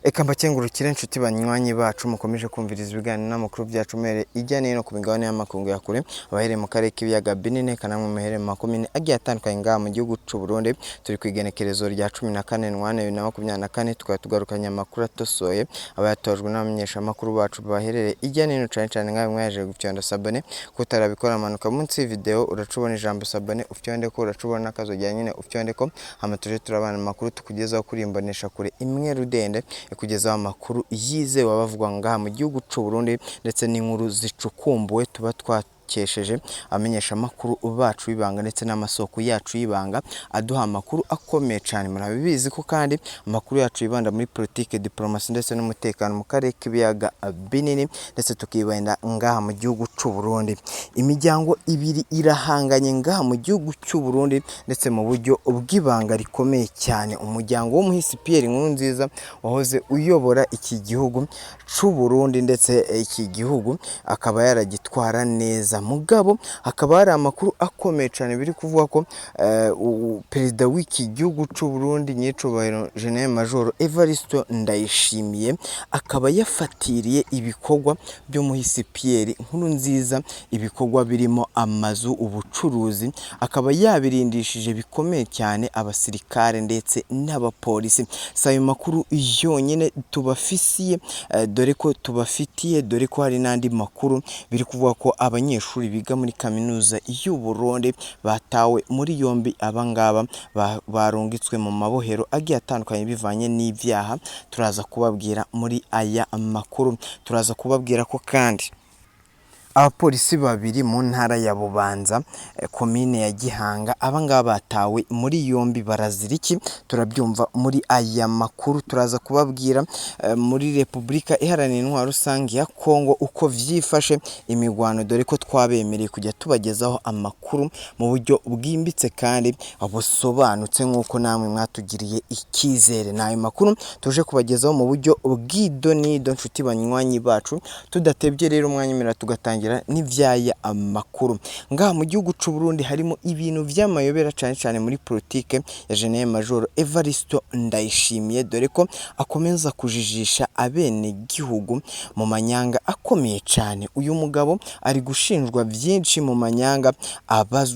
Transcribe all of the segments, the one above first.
Eka mbakengurukire inshuti banywanyi bacu mukomeje kumviriza ibiganiro n'amakuru byacu mere ijya n'ino ku migabane y'amakungu ya kure, abahereye mu karere k'ibiyaga binini eka namwe muhereye mu makomine agiye atandukanye ngaha mu gihugu c'u Burundi. Turi ku igenekerezo rya 14 Ntwarante 2024, tukaba tugarukanye amakuru atosoye aba yatojwe n'abamenyeshamakuru bacu baherereye ijya n'ino, cane cane nkawe mwaje gufyonda s'abonner. Kutarabikora, manuka munsi y'ivideo uracubona ijambo s'abonner, ufyondeko, uracubona akazogera nyine, ufyondeko, hama tuje turabana amakuru tukugezaho kuri imbonesha kure imwe rudende ikugezaho amakuru yizewe abavugwa ngaha mu gihugu c'u Burundi, ndetse n'inkuru zicukumbuwe tuba twakesheje abamenyeshamakuru bacu b'ibanga ndetse n'amasoko yacu y'ibanga aduha amakuru akomeye cyane. Murabizi ko kandi amakuru yacu yibanda muri politike, diplomasi ndetse n'umutekano mu karere k'ibiyaga binini, ndetse tukibanda ngaha mu gihugu c'u Burundi. Imiryango ibiri irahanganye ngaha mu gihugu c'u Burundi, ndetse mu buryo bw'ibanga rikomeye cyane. Umuryango w'umuhisi Pierre Nkurunziza wahoze uyobora iki gihugu c'u Burundi, ndetse iki gihugu akaba yaragitwara neza, mugabo hakaba hari amakuru akomeye cyane biri kuvuga ko perezida w'iki gihugu c'u Burundi, nyiricubahiro General Major Evariste Ndayishimiye, akaba yafatiriye ibikorwa by'umuhisi Pierre Nkurunziza, ibikorwa birimo amazu, ubucuruzi, akaba yabirindishije bikomeye cyane abasirikare ndetse n'abapolisi. Si ayo makuru yonyine tubafisiye, dore ko tubafitiye, dore ko hari n'andi makuru biri kuvuga ko abanyeshuri biga muri kaminuza y'u Burundi batawe muri yombi. Abangaba barungitswe mu mabohero agiye atandukanye bivanye n'ibyaha turaza kubabwira muri aya makuru. Turaza kubabwira ko kandi abapolisi babiri mu ntara ya Bubanza, komine ya Gihanga, abangaba batawe muri yombi barazira iki? Turabyumva muri aya makuru. Turaza kubabwira muri Repubulika Iharanira Intwaro Rusange ya Kongo uko vyifashe imigwano, dore ko twabemereye kujya tubagezaho amakuru mu buryo bwimbitse kandi busobanutse nk'uko namwe mwatugiriye icyizere. Ni ayo makuru tuje kubagezaho mu buryo bw'idonido, nshuti banywanyi bacu. Tudatebye rero umwanya, tugatangira n'ivyaya amakuru. Ngaha mu gihugu c'u Burundi harimo ibintu vy'amayobera, cane cane muri politike ya General Major Evariste Ndayishimiye, dore ko akomeza kujijisha abene gihugu mu manyanga akomeye cane. Uyu mugabo ari gushinjwa vyinshi mu manyanga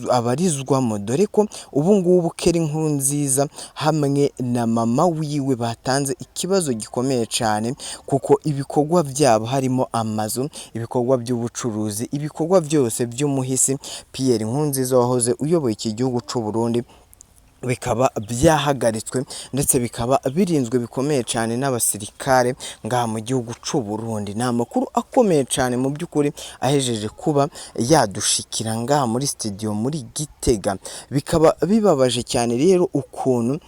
abarizwamo, dore ko ubu ngubu Kelly Nkurunziza hamwe na mama wiwe batanze ikibazo gikomeye cane, kuko ibikorwa byabo harimo amazu, ibikorwa by'ubucuruzi, ibikorwa byose by'umuhisi Pierre Nkurunziza wahoze uyoboye iki gihugu c'u Burundi bikaba byahagaritswe, ndetse bikaba birinzwe bikomeye cyane n'abasirikare ngaha mu gihugu c'u Burundi. Ni amakuru akomeye cyane mu by'ukuri ahejeje kuba yadushikira ngaha muri studio muri Gitega. Bikaba bibabaje cyane rero ukuntu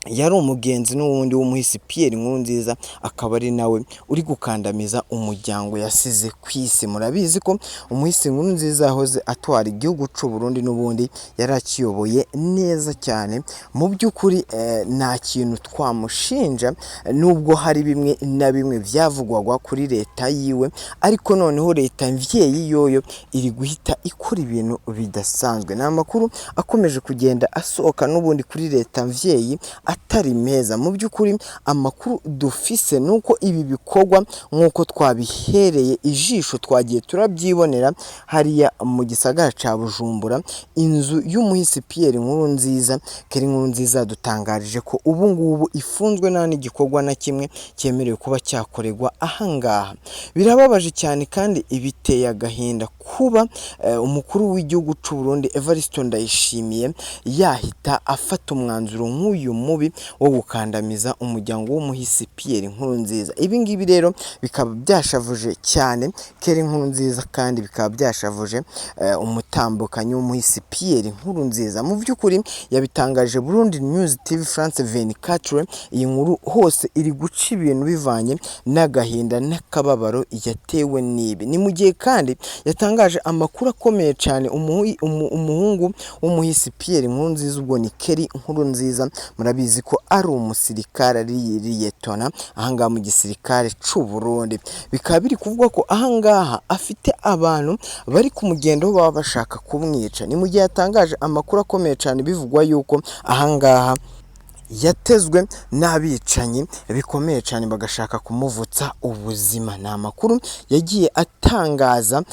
yari umugenzi n'uwundi w'umuhisi Pierre Nkurunziza akaba ari nawe uri gukandamiza umuryango yasize ku isi. Murabizi ko umuhisi Nkurunziza yahoze atwara igihugu c'u Burundi, n'ubundi yari akiyoboye neza cyane mu by'ukuri, nta kintu twamushinja, nubwo hari bimwe na bimwe byavugwaga kuri leta yiwe, ariko noneho leta mvyeyi yoyo iri guhita ikora ibintu bidasanzwe. Ni amakuru akomeje kugenda asohoka n'ubundi kuri leta mvyeyi atari meza. Mu by'ukuri amakuru dufise nuko ibi bikorwa, nk'uko twabihereye ijisho, twagiye turabyibonera hariya mu gisagara ca Bujumbura, inzu y'umuhisi Pierre Nkurunziza. Kelly Nkurunziza yadutangarije ko ubu ngubu ifunzwe, nta n'igikorwa na kimwe cyemerewe kuba cyakorerwa ahangaha. Birababaje cyane kandi biteye agahinda kuba umukuru w'igihugu c'u Burundi Evariste Ndayishimiye yahita afata umwanzuro nk'uyu mubi wo gukandamiza umuryango w'umuhisi Pierre Nkurunziza. Ibi ngibi rero bikaba byashavuje cyane Kelly Nkurunziza, kandi bikaba byashavuje umutambukanyi w'umuhisi Pierre Nkurunziza. Mu by'ukuri yabitangaje Burundi News TV, France 24. Iyi nkuru hose iri guca ibintu bivanye n'agahinda n'akababaro yatewe n'ibi. Ni mu gihe kandi yatangaje amakuru akomeye cyane umuhungu w'umuhisi Pierre Nkurunziza, ubwo ni Kelly Nkurunziza, murabizi ko ari umusirikare, ari liyetona ahangaha mu gisirikare c'u Burundi. Bikaba biri kuvugwa ko ahangaha afite abantu bari kumugendaho baba bashaka kumwica. Ni mu gihe yatangaje amakuru akomeye cyane bivugwa yuko ahangaha Yatezwe n'abicanyi bikomeye cyane, bagashaka kumuvutsa ubuzima. Ni amakuru yagiye atangaza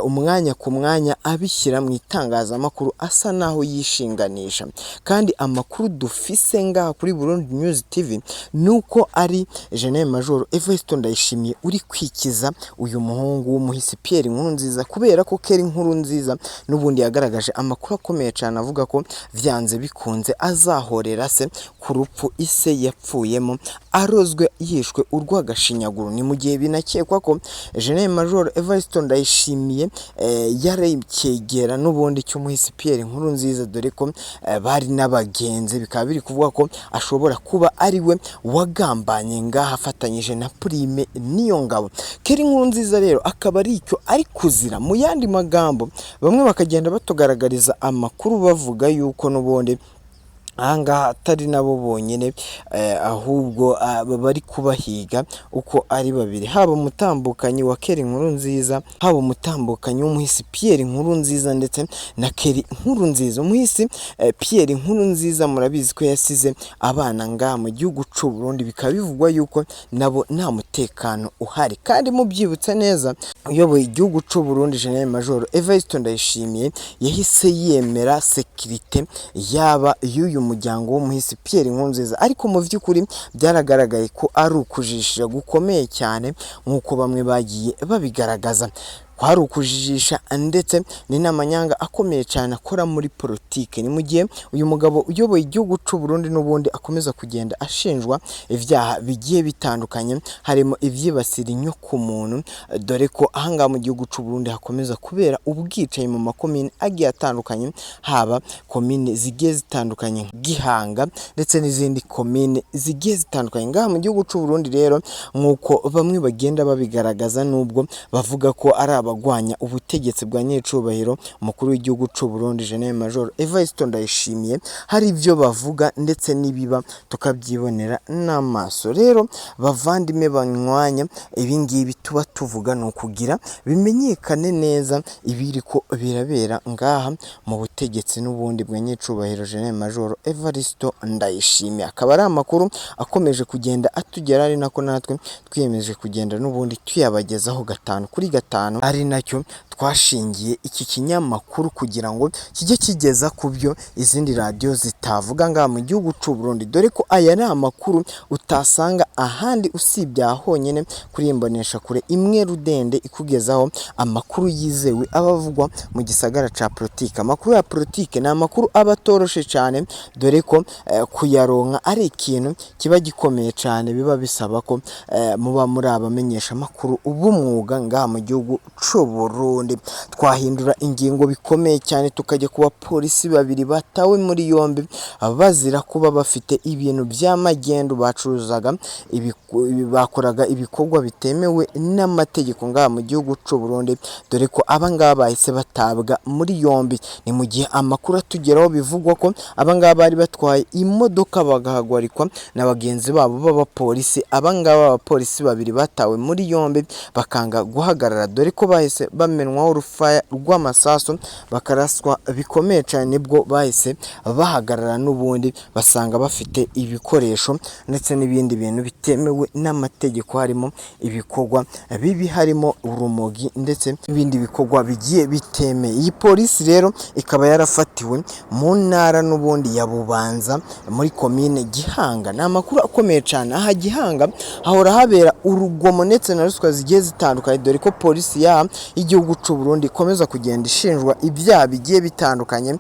umwanya ku mwanya, abishyira mu itangazamakuru asa naho yishinganisha. Kandi amakuru dufise ngaha kuri Burundi News TV ni uko ari General Major Evariste Ndayishimiye uri kwikiza uyu muhungu w'umuhisi Pierre Nkurunziza, kubera ko Kelly Nkurunziza n'ubundi yagaragaje amakuru akomeye cyane avuga ko vyanze bikunze azahorera se ku rupfu ise yapfuyemo arozwe, yishwe urw'agashinyaguro. Ni mu gihe binakekwa ko General Major Evariste Ndayishimiye yarekegera n'ubundi cy'umuhisi Pierre Nkurunziza, dore ko bari n'abagenzi. Bikaba biri kuvuga ko ashobora kuba ari we wagambanye ngaha afatanyije na Prime Niyongabo. Kelly Nkurunziza rero akaba ari icyo ari kuzira. Mu yandi magambo, bamwe bakagenda batugaragariza amakuru bavuga yuko n'ubundi ahangaha atari nabo bonyine, ahubwo bari kubahiga uko ari babiri, haba umutambukanyi wa Kelly Nkurunziza, haba umutambukanyi w'umuhisi Pierre Nkurunziza ndetse na Kelly Nkurunziza. Umuhisi Pierre Nkurunziza murabizi ko yasize abana ngaha mu gihugu c'u Burundi, bikaba bivugwa yuko nabo nta mutekano uhari. Kandi mubyibutse neza, uyoboye igihugu c'u Burundi General Major Evariste Ndayishimiye yahise yemera sécurité yaba y'uyu muryango w'umuhisi Pierre Nkurunziza, ariko mu by'ukuri byaragaragaye ko ari ukujijisha gukomeye cyane, nk'uko bamwe bagiye babigaragaza. Kwari ukujijisha ndetse ni n'amanyanga akomeye cyane akora muri politike. Ni mu gihe uyu mugabo uyoboye igihugu c'u Burundi n'ubundi akomeza kugenda ashinjwa ibyaha bigiye bitandukanye, harimo ibyibasira inyokomuntu, dore ko ahangaha mu gihugu c'u Burundi hakomeza kubera ubwicanyi mu makomine agiye atandukanye, haba komine zigiye zitandukanye Gihanga ndetse n'izindi komine zigiye zitandukanye ngaha mu gihugu c'u Burundi. Rero nk'uko bamwe bagenda babigaragaza, nubwo bavuga ko ari abagwanya ubutegetsi bwa nyiricubahiro umukuru w'igihugu c'u Burundi General Major Evariste Ndayishimiye, hari ibyo bavuga ndetse n'ibiba tukabyibonera n'amaso. Rero bavandimwe banywanya, ibi ngibi tuba tuvuga ni ukugira bimenyekane neza ibiriko birabera ngaha mu butegetsi n'ubundi bwa nyiricubahiro General Major Evariste Ndayishimiye. Akaba ari amakuru akomeje kugenda atugera, ari nako natwe twiyemeje kugenda n'ubundi tuyabagezaho gatanu kuri gatanu, ari nacyo twashingiye iki kinyamakuru kugira ngo kijye kigeza ku byo izindi radiyo zitavuga ngaha mu gihugu c'u Burundi, dore ko aya ari amakuru utasanga ahandi usibye aha honyine kuri iyi mboneshakure imwe rudende ikugezaho amakuru yizewe aba avugwa mu gisagara ca politike. Amakuru ya politike ni amakuru aba atoroshe cyane, dore ko kuyaronka ari ikintu kiba gikomeye cyane, biba bisaba ko muba muri abamenyesha amakuru b'umwuga ngaha mu gihugu c'u Burundi. Twahindura ingingo bikomeye cyane, tukajya ku bapolisi babiri batawe muri yombi bazira kuba bafite ibintu bya magendu bacuruzaga, bakoraga ibikorwa bitemewe n'amategeko ngaha mu gihugu c'u Burundi, dore ko aba ngaba bahise batabwa muri yombi. Ni mu gihe amakuru atugeraho bivugwa ko aba ngaba bari batwaye imodoka bagahagarikwa na bagenzi babo b'abapolisi. Aba ngaba abapolisi babiri batawe muri yombi bakanga guhagarara, dore ko bahise bamenwaho urufaya rw'amasasu bakaraswa bikomeye cyane, nibwo bahise bahagarara n'ubundi basanga bafite ibikoresho ndetse n'ibindi bintu bitemewe n'amategeko, harimo ibikorwa bibi, harimo urumogi ndetse n'ibindi bikorwa bigiye bitemeye. Iyi polisi rero ikaba yarafatiwe mu ntara n'ubundi ya Bubanza muri komine Gihanga. Ni amakuru akomeye cyane. Aha Gihanga hahora habera urugomo ndetse na ruswa zigiye zitandukanye, dore ko polisi yaha y'igihugu c'u Burundi ikomeza kugenda ishinjwa ibyaha bigiye bitandukanye,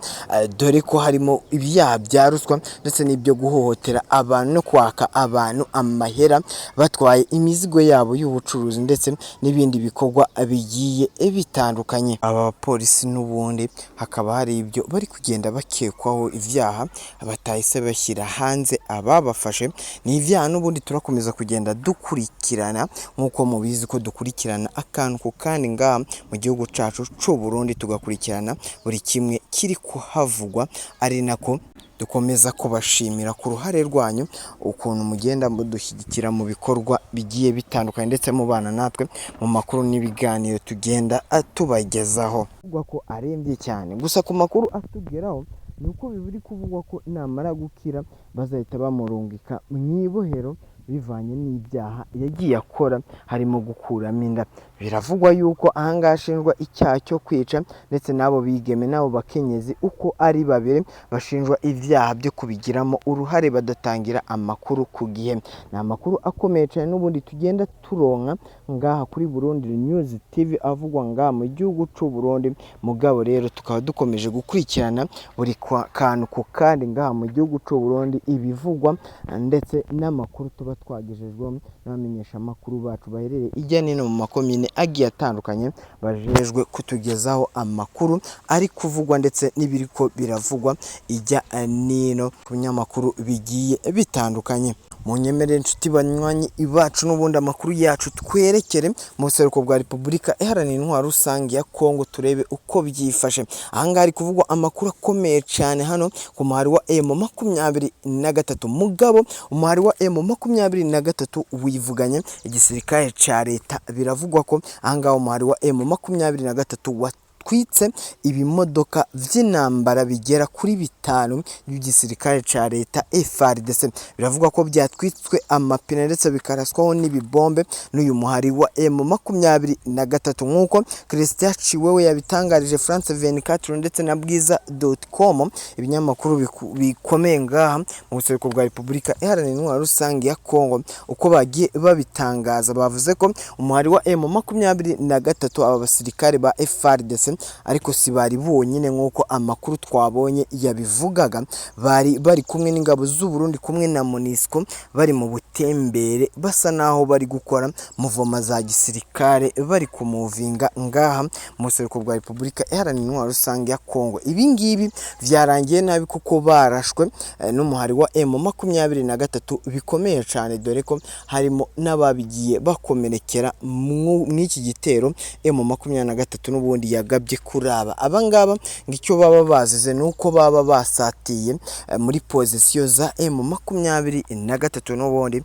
dore ko harimo ibyaha bya ruswa ndetse n'ibyo guhohotera abantu no kwaka abantu amahera batwaye imizigo yabo y'ubucuruzi ndetse n'ibindi bikorwa bigiye bitandukanye. Aba bapolisi n'ubundi hakaba hari ibyo bari kugenda bakekwaho, ibyaha batahise bashyira hanze ababafashe. Ni ibyaha n'ubundi turakomeza kugenda dukurikirana, nk'uko mubizi ko dukurikirana akantu ku kandi ngaha mu gihugu cacu c'u Burundi, tugakurikirana buri kimwe kiri kuhavugwa, ari nako dukomeza kubashimira ku ruhare rwanyu, ukuntu mugenda mudushyigikira mu bikorwa bigiye bitandukanye ndetse mubana natwe mu makuru n'ibiganiro tugenda tubagezaho. Bivugwa ko arembye cyane, gusa ku makuru atugeraho Ni uko biri kuvugwa ko namara gukira bazahita bamurungika mu ibohero bivanye n'ibyaha yagiye akora, harimo gukuramo inda. Biravugwa yuko ahangaha ashinjwa icyaha cyo kwica, ndetse n'abo bigeme n'abo bakenyezi uko ari babiri bashinjwa ibyaha byo kubigiramo uruhare badatangira amakuru ku gihe. Ni amakuru akomeye cyane n'ubundi tugenda turonka ngaha kuri Burundi News TV avugwa ngaha mu gihugu c'u Burundi. Mugabo rero tukaba dukomeje gukurikirana buri kantu ku kandi ngaha mu gihugu c'u Burundi, ibivugwa ndetse n'amakuru tuba twagejejweho n'abamenyeshamakuru bacu baherereye hirya no hino mu makomine agiye atandukanye, bajejwe kutugezaho amakuru ari kuvugwa ndetse n'ibiriko biravugwa ijya nino ku binyamakuru bigiye bitandukanye. Munyemerere inshuti banywanyi bacu, n'ubundi amakuru yacu twerekere mu buseruko bwa Repubulika Iharanira Intwaro Rusange ya Kongo, turebe uko byifashe. Ahangaha hari kuvugwa amakuru akomeye cyane hano ku muhari wa M23. Mugabo umuhari wa M23 wivuganye igisirikare ca leta. Biravugwa ko ahangaha umuhari wa M23 watwitse ibimodoka vy'intambara bigera kuri 5 by'igisirikare ca leta FARDC. Biravugwa ko byatwitswe amapine ndetse bikaraswaho n'ibibombe n'uyu muhari wa M23, nk'uko Christian Chiwewe yabitangarije France 24 ndetse na Bwiza.com, ibinyamakuru bikomeye ngaha mu buseruko bwa Repubulika Iharanira Intwaro Rusange ya Kongo. Uko bagiye babitangaza, bavuze ko umuhari wa M23, aba basirikare ba FARDC, ariko si bari bonyine nk'uko amakuru twabonye yabivugaga, bari bari kumwe n'ingabo z'u Burundi kumwe na MONUSCO, bari mu butembere basa naho bari gukora muvoma za gisirikare, bari kumuvinga ngaha mu buseruko bwa Repubulika Iharanira Intwaro Rusange ya Kongo. Ibi ngibi vyarangiye nabi kuko barashwe n'umuhari wa M23 bikomeye cyane, dore ko harimo n'ababigiye bakomerekera mw'iki gitero M23 n'ubundi yagabye kuraba. Abangaba ngo icyo baba bazize ni uko baba basatiye muri pozisiyo za M23, n'ubundi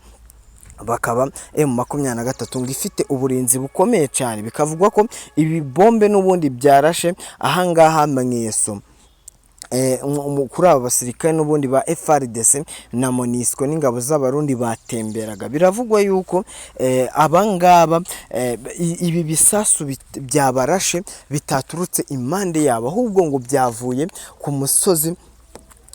bakaba M23 ngo ifite uburinzi bukomeye cyane. Bikavugwa ko ibi bombe n'ubundi byarashe ahangaha mweso kuri aba basirikare n'ubundi ba FARDC na MONUSCO n'ingabo z'Abarundi batemberaga. Biravugwa yuko abangaba ibi bisasu byabarashe bitaturutse impande yabo, ahubwo ngo byavuye ku musozi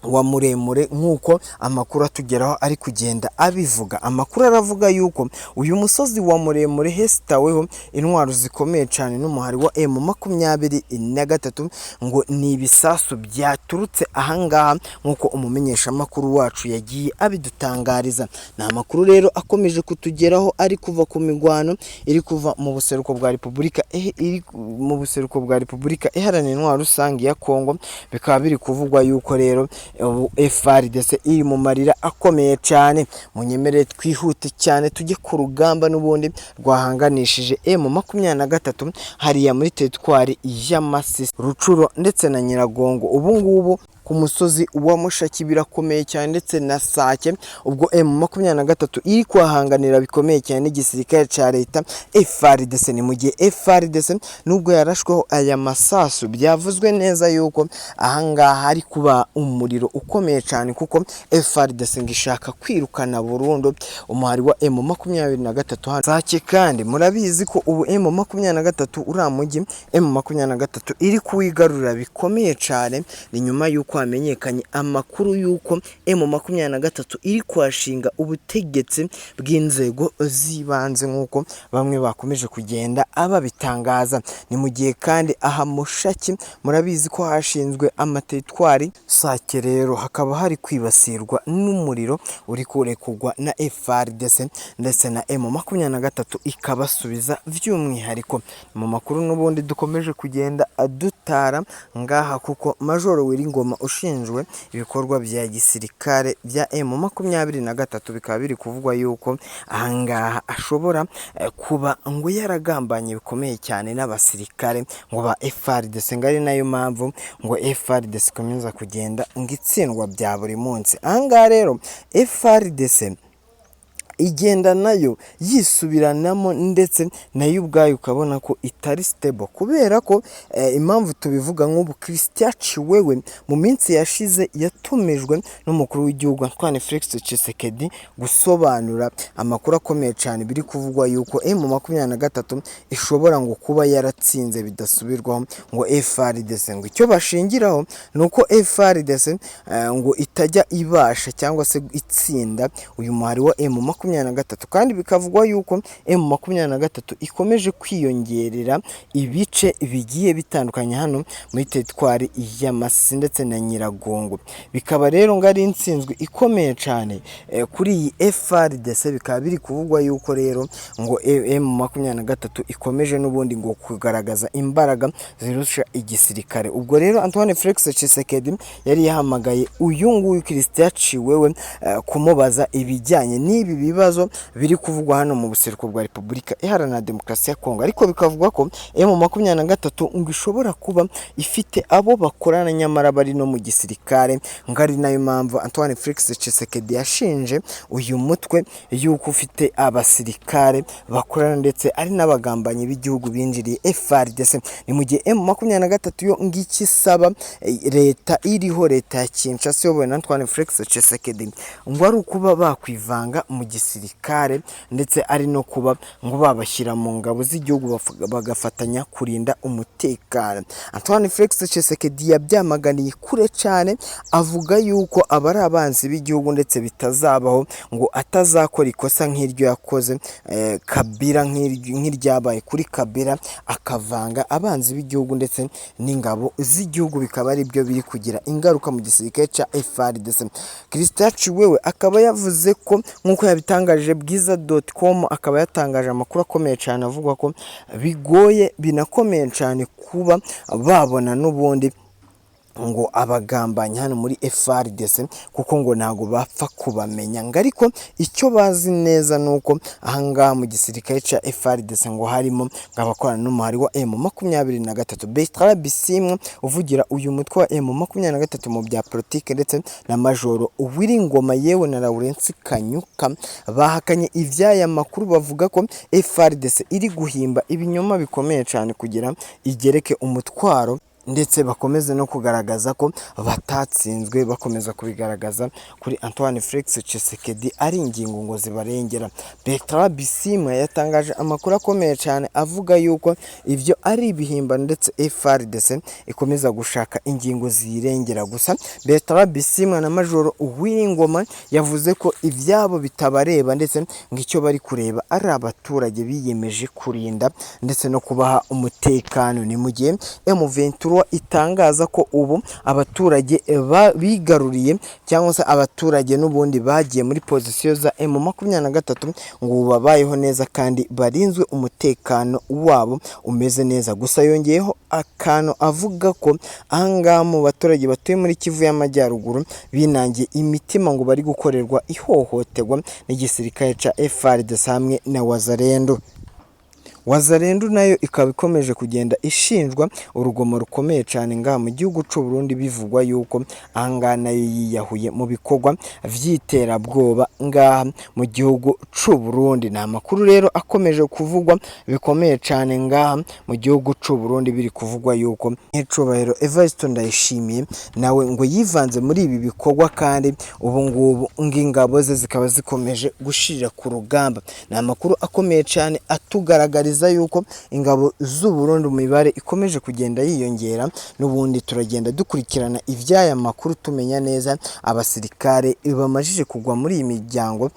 wa muremure, nk'uko amakuru atugeraho ari kugenda abivuga. Amakuru aravuga yuko uyu musozi wa muremure hesitaweho intwaro zikomeye cyane n'umuhari wa M23, ngo ni ibisasu byaturutse ahangaha, nk'uko umumenyeshamakuru wacu yagiye abidutangariza. Ni amakuru rero akomeje kutugeraho ari kuva ku migwano iri kuva mu buseruko bwa Repubulika iri mu buseruko bwa Repubulika Iharanira Intwaro Rusange ya Kongo. Bikaba biri kuvugwa yuko rero ubu FARDC iri mu marira akomeye cyane. Munyemerere twihute cyane tujye ku rugamba n'ubundi rwahanganishije M23 hariya muri teritwari y'Amasisi, Rucuro ndetse na Nyiragongo. Ubu ngubu ku musozi wa Mushaki birakomeye cyane, ndetse na Sake, ubwo M23 iri kuhahanganira bikomeye cyane n'igisirikare cya leta FARDC. Ni mu gihe FARDC nubwo yarashweho aya masasu, byavuzwe neza yuko ahangaha hari kuba umuriro ukomeye cyane, kuko FARDC ngo ishaka kwirukana burundu umuhari wa M23 hano Sake. Kandi murabizi ko ubu M23 uriya mujyi M23 iri kuwigarurira bikomeye cyane. Ni nyuma y'uko hamenyekanye amakuru y'uko M23 iri kuhashinga ubutegetsi bw'inzego z'ibanze, nk'uko bamwe bakomeje kugenda ababitangaza. Ni mu gihe kandi aha Mushaki murabizi ko hashinzwe amateritwari. Sake rero hakaba hari kwibasirwa n'umuriro uri kurekurwa na FARDC ndetse na M23 ikabasubiza by'umwihariko. Mu makuru n'ubundi dukomeje kugenda dutara ngaha, kuko Majoro Wiringoma ushinzwe ibikorwa bya gisirikare bya M23 bikaba biri kuvugwa yuko ahangaha ashobora kuba ngo yaragambanye bikomeye cyane n'abasirikare ngo ba FARDC, ngo ari nayo mpamvu ngo FARDC ikomeza kugenda ngo itsindwa bya buri munsi. Ahangaha rero FARDC Igenda nayo yisubiranamo, ndetse nayo ubwayo ukabona ko itari stable. Kubera ko impamvu tubivuga, nk'ubu Christian Tshiwewe mu minsi yashize yatumijwe n'umukuru w'igihugu Antoine Felix Tshisekedi gusobanura amakuru akomeye cyane biri kuvugwa yuko M23 ishobora ngo kuba yaratsinze bidasubirwaho ngo FARDC. Ngo icyo bashingiraho ni uko FARDC ngo itajya ibasha cyangwa se itsinda uyu muhari wa M23, kandi bikavugwa yuko M23 ikomeje kwiyongerera ibice bigiye bitandukanye hano muri teritwari ya Masisi ndetse na Nyiragongo. Bikaba rero ngo ari intsinzwi ikomeye cyane kuri iyi FARDC. Bikaba biri kuvugwa yuko rero ngo M23 ikomeje n'ubundi ngo kugaragaza imbaraga zirusha igisirikare. Ubwo rero Antoine Felix Tshisekedi yari yahamagaye uyu nguyu Christian Tshiwewe kumubaza ibijyanye n'ibi bibazo biri kuvugwa hano mu buseruko bwa Repubulika Iharanira Demokarasi ya Kongo. Ariko bikavugwa ko M23 ngo ishobora kuba ifite abo bakorana nyamara bari no mu gisirikare, ngo ari nayo mpamvu Antoine Felix Tshisekedi yashinje uyu mutwe yuko ufite abasirikare bakorana ndetse ari n'abagambanyi b'igihugu binjiriye FARDC. Ni mu gihe M23 yo ngiki isaba leta iriho, leta ya Kinshasa iyobowe na Antoine Felix Tshisekedi, ngo ari ukuba bakwivanga mu gisirikare, ndetse ari no kuba ngo babashyira mu ngabo z'igihugu bagafatanya kurinda umutekano. Antoine Felix Tshisekedi yabyamaganiye kure cyane, avuga yuko aba ari abanzi b'igihugu ndetse bitazabaho, ngo atazakora ikosa nk'iryo yakoze Kabila, nk'iryabaye kuri Kabila, akavanga abanzi b'igihugu ndetse n'ingabo z'igihugu, bikaba ari byo biri kugira ingaruka mu gisirikare cya FARDC. Christian Tshiwewe akaba yavuze ko, nk'uko yabitangaje bwiza.com, akaba yatangaje amakuru akomeye cyane avuga ko bigoye binakomeye cyane kuba babona n'ubundi ngo abagambanyi hano muri FARDC, kuko ngo ntabwo bapfa kubamenya. Ngo ariko icyo bazi neza ni uko ahangaha mu gisirikare cya FARDC ngo harimo ngo abakorana n'umuhari wa M23. Bertrand Bisimwa uvugira uyu mutwe wa M23 mu bya politike, ndetse na Majoro Uwiringoma yewe na Lawrence Kanyuka, bahakanye ivy'aya makuru, bavuga ko FARDC iri guhimba ibinyoma bikomeye cyane kugira igereke umutwaro, ndetse bakomeze no kugaragaza ko batatsinzwe, bakomeza kubigaragaza kuri Antoine Felix Tshisekedi ari ingingo ngo zibarengera. Bertrand Bisimwa yatangaje amakuru akomeye cyane avuga yuko ibyo ari ibihimbano ndetse FARDC ikomeza gushaka ingingo ziyirengera. Gusa Bertrand Bisimwa na Majoro Uwiringoma yavuze ko ibyabo bitabareba, ndetse ngo icyo bari kureba ari abaturage biyemeje kurinda ndetse no kubaha umutekano. Ni mu gihe M23 itangaza ko ubu abaturage bigaruriye, cyangwa se abaturage n'ubundi bagiye muri pozisiyo za M23, ngo ubu babayeho neza kandi barinzwe, umutekano wabo umeze neza. Gusa yongeyeho akantu avuga ko ahangaha mu baturage batuye muri Kivu y'Amajyaruguru binangiye imitima, ngo bari gukorerwa ihohoterwa n'igisirikare cya FARDC hamwe na Wazalendo. Wazalendo nayo ikaba ikomeje kugenda ishinjwa urugomo rukomeye cyane ngaha mu gihugu c'u Burundi, bivugwa yuko ahangaha nayo yiyahuye mu bikorwa vy'iterabwoba ngaha mu gihugu c'u Burundi. Ni amakuru rero akomeje kuvugwa bikomeye cyane ngaha mu gihugu c'u Burundi, biri kuvugwa yuko Nyiricubahiro Evariste Ndayishimiye nawe ngo yivanze muri ibi bikorwa, kandi ubu ngubu ng'ingabo ze zikaba zikomeje gushirira ku rugamba. Ni amakuru akomeye cyane atugaragariza yuko ingabo z'u Burundi mu mibare ikomeje kugenda yiyongera. N'ubundi turagenda dukurikirana iby'aya makuru, tumenya neza abasirikare bamajije kugwa muri iyi miryango,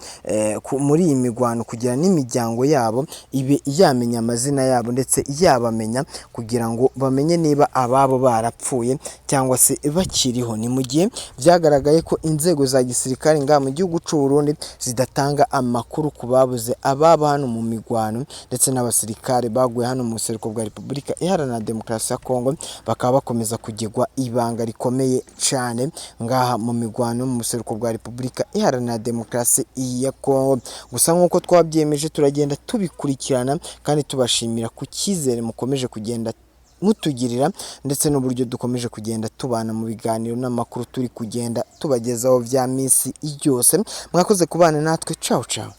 muri iyi migwano, kugira n'imiryango yabo ibe yamenya amazina yabo ndetse yabamenya, kugira ngo bamenye niba ababo barapfuye cyangwa se bakiriho. Ni mu gihe byagaragaye ko inzego za gisirikare ngaha mu gihugu c'u Burundi zidatanga amakuru ku babuze ababo hano mu migwano, ndetse n'abasirikare baguye hano mu buseruko bwa Repubulika Iharanira Demokarasi ya Kongo bakaba bakomeza kugirwa ibanga rikomeye cyane ngaha mu migwano mu buseruko bwa Repubulika Iharanira Demokarasi ya Kongo. Gusa nk'uko twabyemeje, turagenda tubikurikirana kandi tubashimira ku cyizere mukomeje kugenda mutugirira, ndetse n'uburyo dukomeje kugenda tubana mu biganiro n'amakuru turi kugenda tubagezaho bya minsi yose. Mwakoze kubana natwe. Ciao ciao.